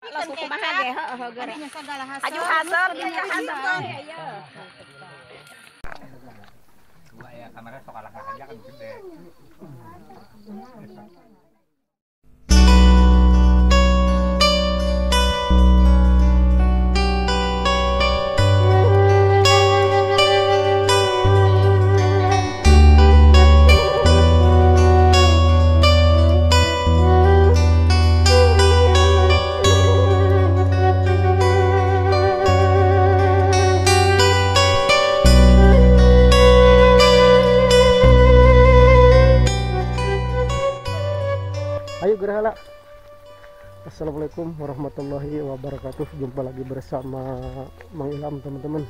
Langsung kumaha ge heuh geura. Aju haseur dinya haseur. Dua ya kameranya sok alah aja kan gede. Ayo gerhala. Assalamualaikum warahmatullahi wabarakatuh. Jumpa lagi bersama Mang Ilham, teman-teman.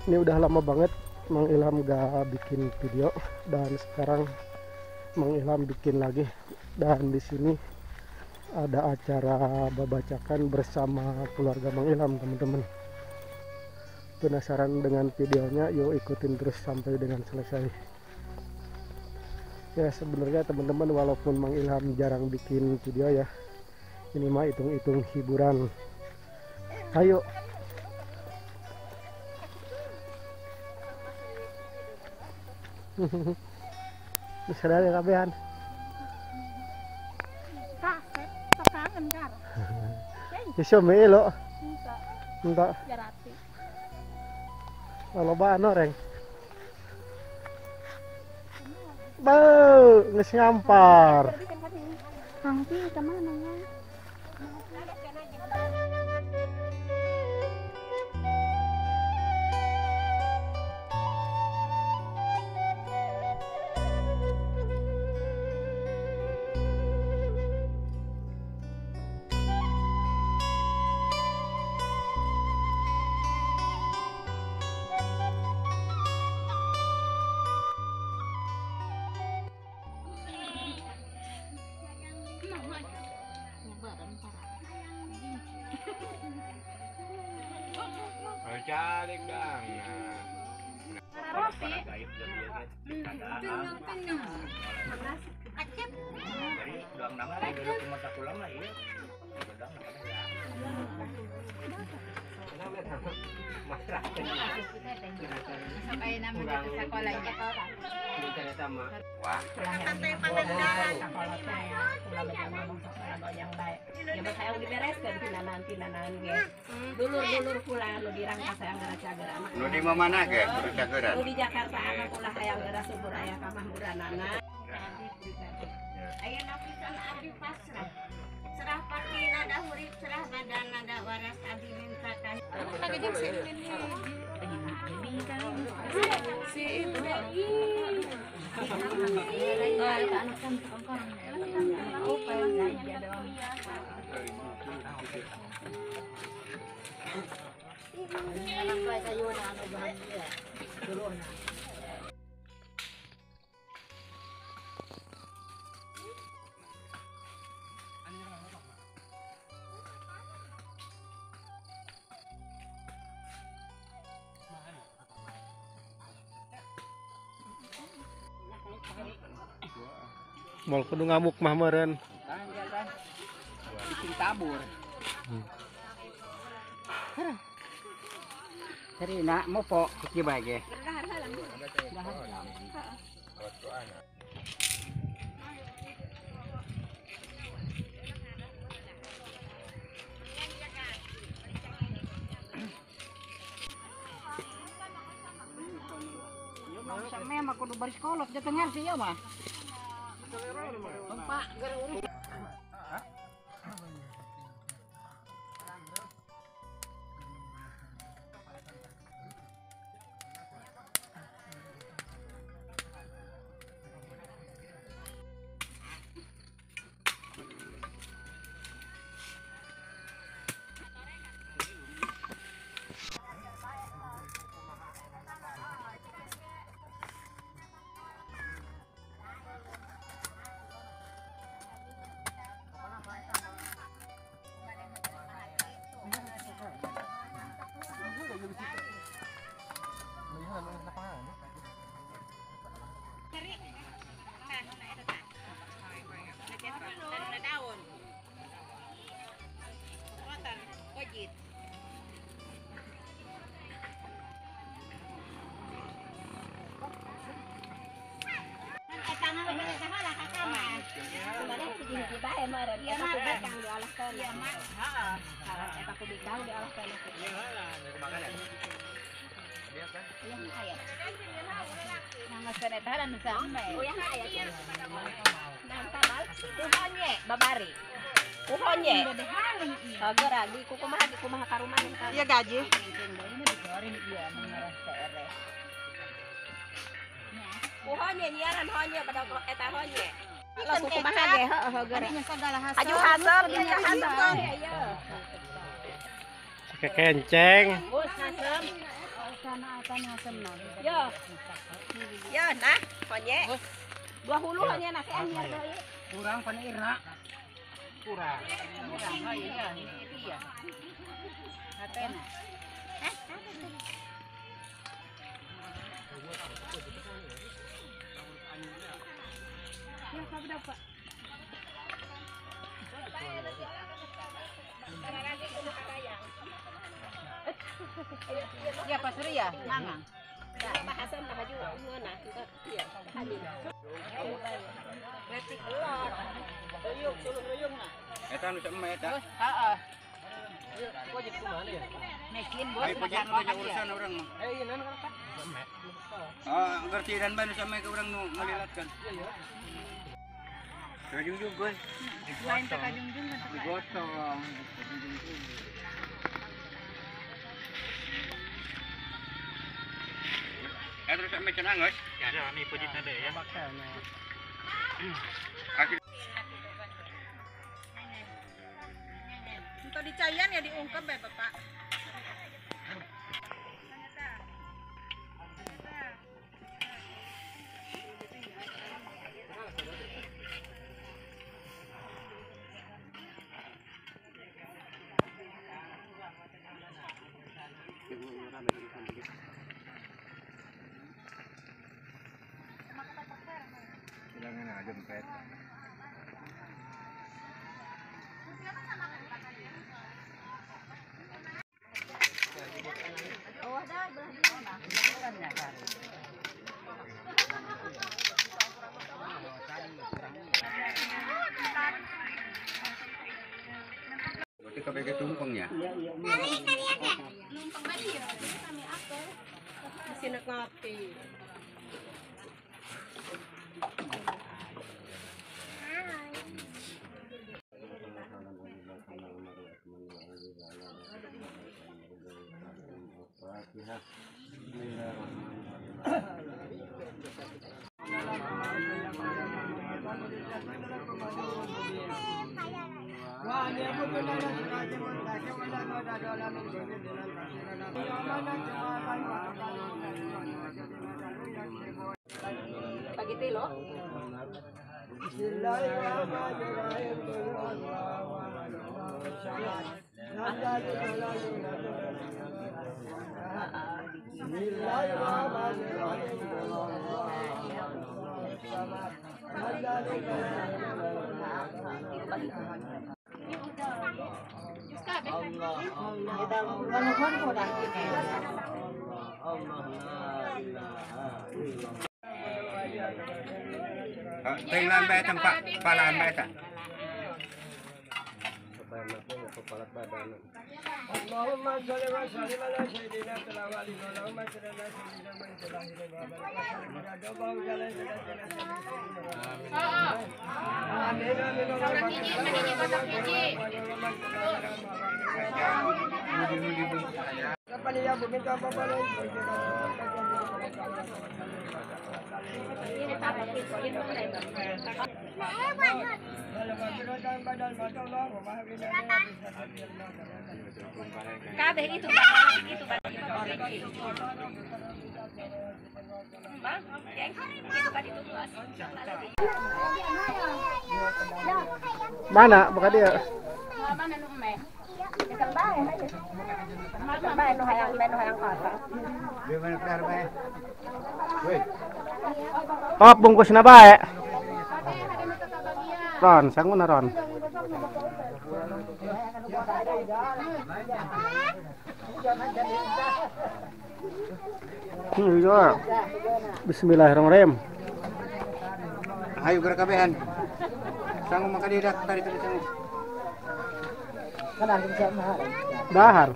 Ini udah lama banget Mang Ilham gak bikin video, dan sekarang Mang Ilham bikin lagi. Dan di sini ada acara babacakan bersama keluarga Mang Ilham, teman-teman. Penasaran dengan videonya? Yuk ikutin terus sampai dengan selesai. Ya sebenarnya teman-teman, walaupun Mang Ilham jarang bikin video ya, ini mah hitung-hitung hiburan. Ayo. Bisa dari kabehan. Kasep, sok kangen kar. Iso melo. Enggak. Jarati. Loba anu reng. Beuh, geus ngampar. Nanti kemana ya? Cari dang. Sampai nama di sekolahnya. Dulur-dulur pula nu di Rangkas hayang geura cageur. Nu di mana ge? Cageuran. Nu di Jakarta anak pula hayang geura subur aya ka mahmuranana. Aya napisan abdi pasrah. Serah pati nada hurip, serah badan nada waras abdi minta ka. Si itu. Mal kudu ngamuk mah meureun. Bikin tabur. Tadi nak mopo kieu bae ge. Sampe mah kudu baris kolot jatengah sih ya mah. Pak, gara urus. Hiji-hiji bae meureun. Eta ku bikang diolahkeun. Iya mah. Heeh. Eta ku bikang diolahkeun. Iya heula, makan ya. Iya aya. Nanggeuskeun eta dan sampe. Uyahna aya. Nah, tamal kuhonye babari. Kuhonye. Geura di kumaha di kumaha ka rumah. Iya gaji. Kuhonye nyiaran honye pada eta honye. Lah kumaha ge heuh geura. Aju hasem ieu hasem. Pakai kenceng. Hasem. Yo. Yo nah honye. Dua hulu honye nah ke anjir deui. Kurang pan irna. Kurang. Kurang iya iya. Hatena. Hah? Ya, kamu dapat. Ya Pak Surya, mangang. Ya, Pak Hasan nah haju ngeunah iya, haji. Letik elor. Ruyung, sulung ruyung nah. Eta nu cenah eta. Heeh. Mekin bos, makan makan urusan urang mah. Eh, ieu naon kan? Ah, ngerti dan bae nu sampe ke urang nu ngalilatkan. Iya, iya. Kajungjung gue. Lain teh kajungjung kan. Digotong. Terus sampe cenah geus. Ya, ini pujitna deui ya. Untuk dicayan ya diungkep ya Bapak. Jempet. Berarti KBG tumpeng ya? Numpeng tadi ya, kami apa? Sini ngopi. Pagi tilo. Tinglan bae tempat palaan bae ta. Allahumma sholli wa sallim ala sayyidina Allahumma sholli ala sayyidina Kabeh itu itu Mana bukan dia? Mana nu me? Bae nu hayang bae nu hayang kota. Hop bungkusna bae. Ron, sanguna Ron. Bismillahirrahmanirrahim. Ayo gerak kabehan. Sangu makadidak tadi tadi sangu. Dahar.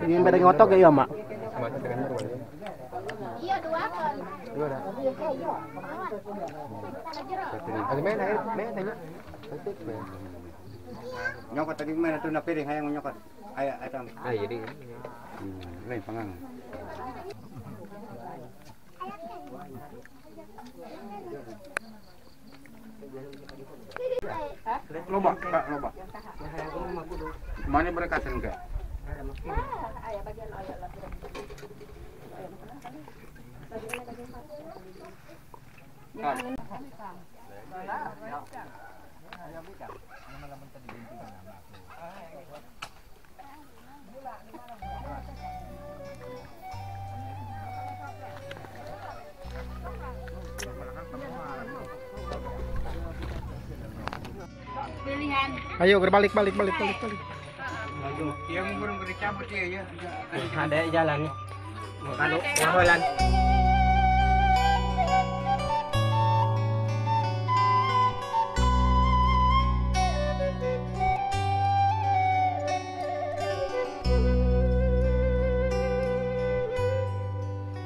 Ingin pada ngotok ya, Mak? Iya, dua kan. Dua dah. Nyokot tadi mana tuh napiring hayang nyokot. Aya atam. Ah jadi. Lain pangang. Loba, Pak, loba. Mana berkasan enggak? Pilihan. Ayo berbalik balik balik balik balik. Yang belum dicabut ya. Ada jalan. Kalau ngaholan.